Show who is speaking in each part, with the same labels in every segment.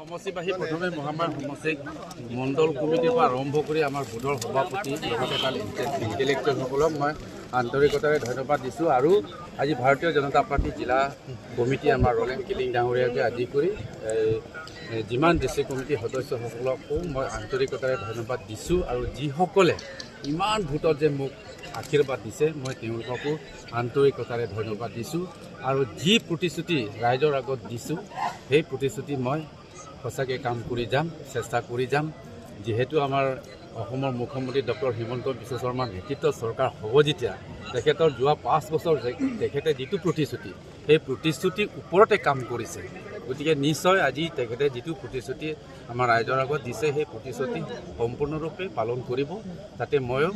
Speaker 1: সমষ্টিবাসী, প্ৰথমে মহামায়া সমষ্টিক মণ্ডল কমিটিৰ পৰা আৰম্ভ কৰি আমাৰ বুথৰ সভাপতি, লগতে তাৰ ইণ্টেলেকচুৱেলসকলক মই আন্তৰিকতাৰে ধন্যবাদ দিছোঁ। আৰু আজি ভাৰতীয় জনতা পাৰ্টী জিলা কমিটি, আমাৰ ৰলেন কিলিং ডাঙৰীয়াকে আদি কৰি এই যিমান ডিষ্ট্ৰিক্ট কমিটিৰ সদস্যসকলকো মই আন্তৰিকতাৰে ধন্যবাদ দিছোঁ। আৰু যিসকলে ইমান ভোটত যে মোক আশীৰ্বাদ দিছে, মই তেওঁলোককো আন্তৰিকতাৰে ধন্যবাদ দিছোঁ। আৰু যি প্ৰতিশ্ৰুতি ৰাইজৰ আগত দিছোঁ, সেই প্ৰতিশ্ৰুতি মই সঁচাকৈ কাম কৰি যাম, চেষ্টা কৰি যাম। যিহেতু আমাৰ অসমৰ মুখ্যমন্ত্ৰী ডক্টৰ হিমন্ত বিশ্ব শৰ্মাৰ নেতৃত্বত চৰকাৰ হ'ব যেতিয়া, তেখেতৰ যোৱা 5 বছৰ তেখেতে যিটো প্ৰতিশ্ৰুতি, সেই প্ৰতিশ্ৰুতিৰ ওপৰতে কাম কৰিছে। গতিকে নিশ্চয় আজি তেখেতে যিটো প্ৰতিশ্ৰুতি আমাৰ ৰাইজৰ আগত দিছে, সেই প্ৰতিশ্ৰুতি সম্পূৰ্ণৰূপে পালন কৰিব। তাতে ময়ো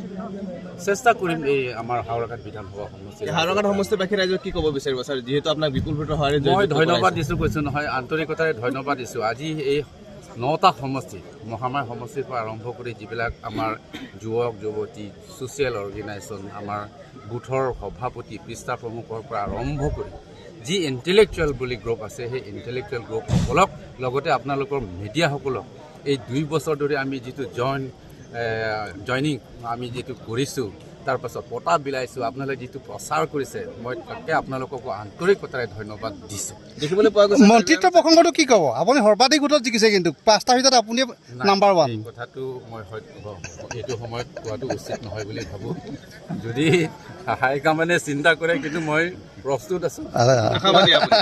Speaker 1: চেষ্টা কৰিম এই আমাৰ হাওৰাঘাট বিধানসভা সমষ্টিৰ।
Speaker 2: হাওৰাঘাট সমষ্টিবাসী ৰাইজক কি ক'ব বিচাৰিব ছাৰ, যিহেতু আপোনাক বিপুল ভোটৰ সহায়ত
Speaker 1: মই
Speaker 2: জয়যুক্ত
Speaker 1: ধন্যবাদ
Speaker 2: কৰাইছে?
Speaker 1: দিছোঁ, কৈছোঁ নহয়, আন্তৰিকতাৰে ধন্যবাদ দিছোঁ। আজি এই নটা সমষ্টি, মহামায়া সমষ্টিৰ পৰা আৰম্ভ কৰি যিবিলাক আমাৰ যুৱক যুৱতী, ছ'চিয়েল অৰ্গেনাইজেশ্যন, আমাৰ বুথৰ সভাপতি, পৃষ্ঠা প্ৰমুখৰ পৰা আৰম্ভ কৰি যি ইণ্টেলেকচুৱেল বুলি গ্ৰুপ আছে, সেই ইণ্টেলেকচুৱেল গ্ৰুপসকলক, লগতে আপোনালোকৰ মিডিয়াসকলক এই 2 বছৰ ধৰি আমি যিটো জইনিং আমি যিটো কৰিছোঁ, তাৰপাছত বঁটা বিলাইছোঁ, আপোনালোকে যিটো প্ৰচাৰ কৰিছে, মই তাকে আপোনালোককো আন্তৰিকতাৰে ধন্যবাদ দিছোঁ।
Speaker 2: দেখিবলৈ পোৱা গৈছে।
Speaker 3: মন্ত্ৰিত্ব প্ৰসংগটো কি ক'ব? আপুনি সৰ্বাধিক ভোটত জিকিছে, কিন্তু পাঁচটাৰ ভিতৰত আপুনি
Speaker 1: নাই,
Speaker 3: নাম্বাৰ ওৱান।
Speaker 1: এই কথাটো মই হয়তো এইটো সময়ত কোৱাটো উচিত নহয় বুলি ভাবোঁ। যদি হাইকমাণ্ডে চিন্তা কৰে, কিন্তু মই প্ৰস্তুত আছোঁ।
Speaker 2: আশাবাদী আপুনি।